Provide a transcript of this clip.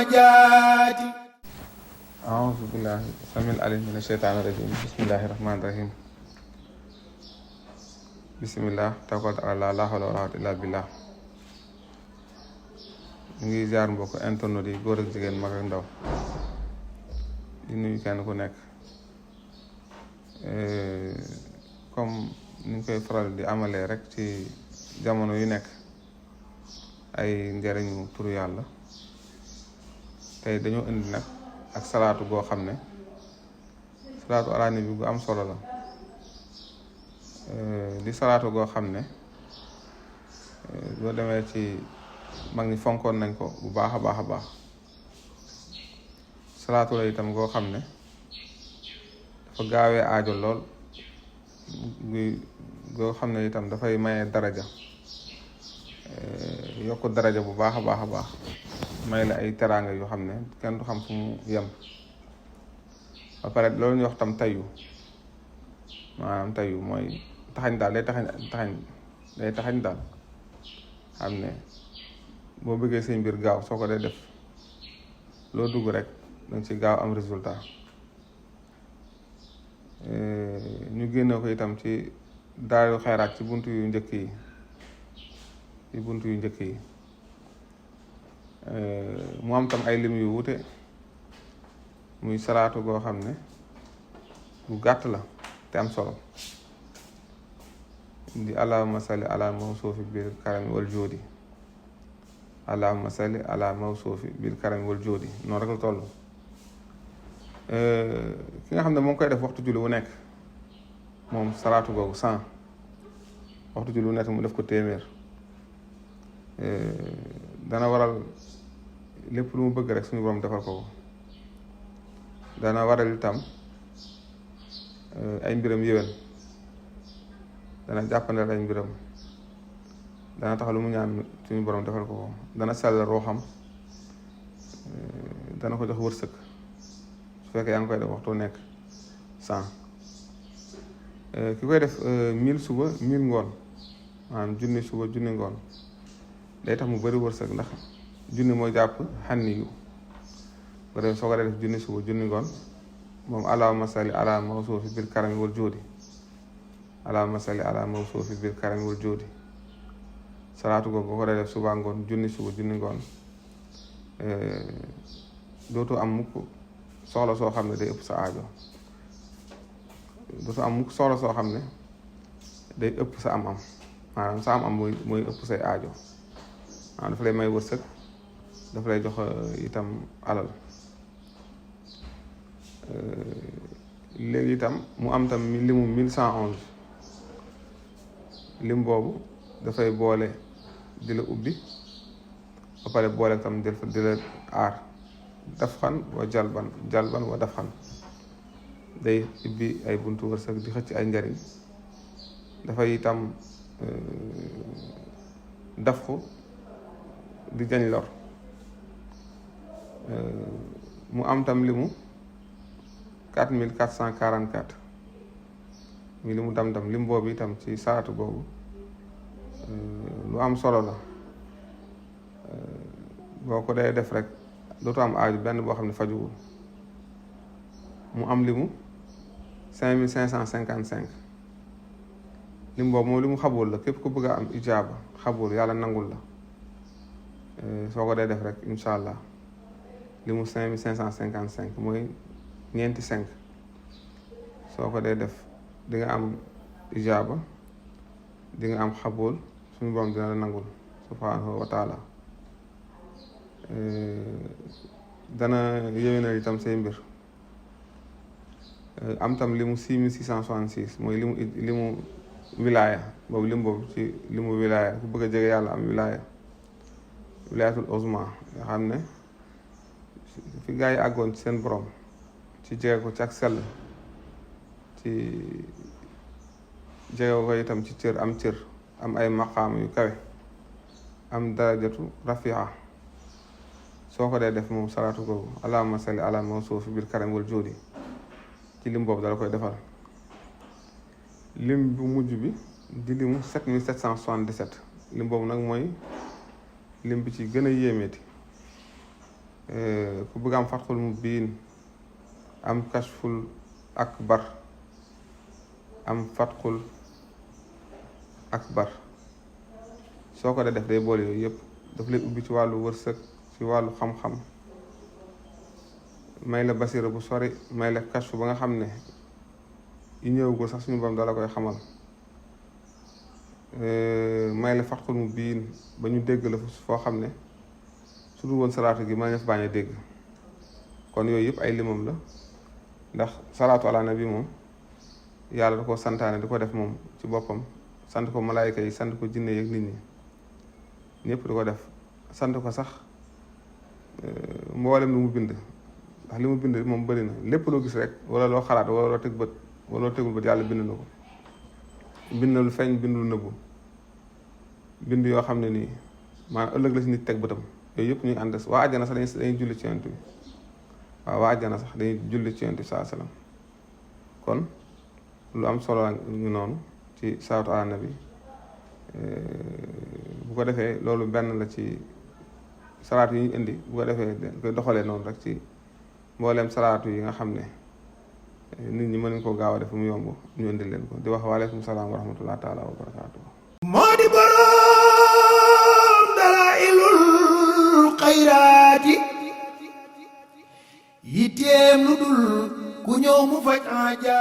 والمجات. أعوذ بالله السميع العليم من الشيطان الرجيم. بسم الله الرحمن الرحيم. بسم الله توكلت على الله لا حول ولا قوة إلا بالله. ñu ngi ziar mbokk internet yi góor ak jigéen mag ak ndaw di nuyu kenn ku nekk comme ni ñu koy faral di amalee rek ci jamono yu nekk ay njëriñu turu yàlla. tey dañoo indi nag ak salaatu goo xam ne salaatu ala nabi gu am solo la di salaatu goo xam ne boo demee ci mag ñi fonkoon nañ ko bu baax a baax a baax. salaatu la itam goo xam ne dafa gaawee aajo lool goo xam ne itam dafay maye daraja yokk daraja bu baax a baax a baax may la ay teraanga yoo xam ne kenn du xam fu mu yem. ba pare loolu ñuy wax tam tayu maanaam tayu mooy taxañ daal day taxañ daal xam ne boo bëggee say mbir gaaw soo ko dee def loo dugg rek danga ci gaaw am résultat. ñu génne ko itam ci daaru xayraat ci buntu yu njëkk yi mu am tam ay lim yu wute muy salaatu goo xam ne bu gàtt la te am solo di allahumma salli ala mawsuufi bil karami wal joodi allahumma salli ala mawsuufi bil karami wal joodi noonu rek la toll. ki nga xam ne moo ngi koy def waxtu julli wu nekk moom salaatu googu 100 waxtu julli wu nekk mu def ko téeméer dana waral lépp lu mu bëgg rek suñu borom defal ko dana waral itam ay mbiram yéwén dana jàppandal ay mbiram dana tax lu mu ñaan suñu borom defal ko dana sell rooxam dana ko jox wërsëg su fekkee yaa ngi koy def waxtu nekk 100 ki koy def 1000 suba 1000 ngoon maanaam junni suba junni ngoon day tax mu bëri wërsëg ndax junni mooy jàpp xanni yu ko def soo ko def junni suba junni ngoon moom allahumma salli ala mawsuufi bil karami wal joodi allahumma salli ala mawsuufi bil karami wal joodi salaatu googu boo ko def suba ngoon junni suba junni ngoon dootu am mukk soxla soo xam ne day ëpp sa aajo dootu am mukk soxla soo xam ne day ëpp sa am-am maanaam sa am-am mooy ëpp say aajo maanaam dafa lay may wërsëg dafa lay jox itam alal. léegi itam mu am tam limu 1111 lim boobu dafay boole di la ubbi ba pare boole tam di la aar dafxan wa jalban wa dafxan day ubbi ay buntu wërsëg di xëcc ay njariñ dafay itam dafxu di jañ lor. mu am tam limu 4444 mi limu dam lim boobu itam ci salaatu boobu lu am solo la boo ko dee def rek dootu am aaju benn boo xam ne fajuwul. mu am limu 5555 lim boobu moom limu xabul la képp ku bëgg a am ijaaba xabul yàlla nangul la soo ko dee def rek incha allah limu 5555 mooy ñeenti 5 soo ko dee def di nga am ijaaba di nga am xabul suñu borom dina la nangul subhanahu wa taala. dana yéwénal itam say mbir. am tam limu 6666 mooy limu wilaaya boobu lim boobu ci limu wilaaya ku bëgg a jege yàlla am wilaayatul uzma nga xam ne fi gaa yi àggoon ci seen borom ci jege ko ci ak sell ci jege ko itam ci cër am ay maqaam yu kawe am darajatu rafia soo ko dee def moom salaatu googu allahumma salli ala mawsuufi bil karami wal joodi ci lim boobu dala koy defal. lim bu mujj bi di limu 7777 lim boobu nag mooy lim bi ci gën a yéemeeti ku bëgg am fatxul mubiin am kashful akbar am fatxul akbar soo ko def day boole yooyu yëpp daf lay ubbi ci wàllu wërsëg ci wàllu xam-xam may la basira bu sori may la kashfu ba nga xam ne yi ñëwagul sax suñu borom dala koy xamal may la fatxul mubiin ba ñu dégg la foo xam ne su dul woon salaatu gi ma ne fa bañ a dégg kon yooyu yëpp ay limam la ndax salaatu ala nabi moom yàlla da ko santaane di ko def moom ci boppam sant ko malaayika yi sant ko jinne yeeg nit ñi ñëpp di ko def sant ko sax mboolem lu mu bind ndax li mu bind moom bëri na lépp loo gis rek wala loo xalaat wala loo teg bët wala loo tegul bët yàlla bind na ko bind na lu feeñ bind lu nëbbu bind yoo xam ne nii maanaam ëllëg la si nit teg bëtam yooyu yëpp ñuy ànd waa àjjana sax dañuy julli ci yonent bi waaw waa àjjana sax dañuy julli ci yonent bi saa salaam kon lu am solo la ñu noonu ci salaatu ala nabi bu ko defee loolu benn la ci salaatu yi ñu indi bu ko defee koy doxalee noonu rek ci mbooleem salaatu yi nga xam ne nit ñi mën nañ koo gaaw a def mu yomb ñu indi leen ko di wax waaleykum salaam wa rahmatullah taala wa barakaatu. moo di boroom dalaa'ilul xayraati yitteem lu dul ku ñëw mu faj aaja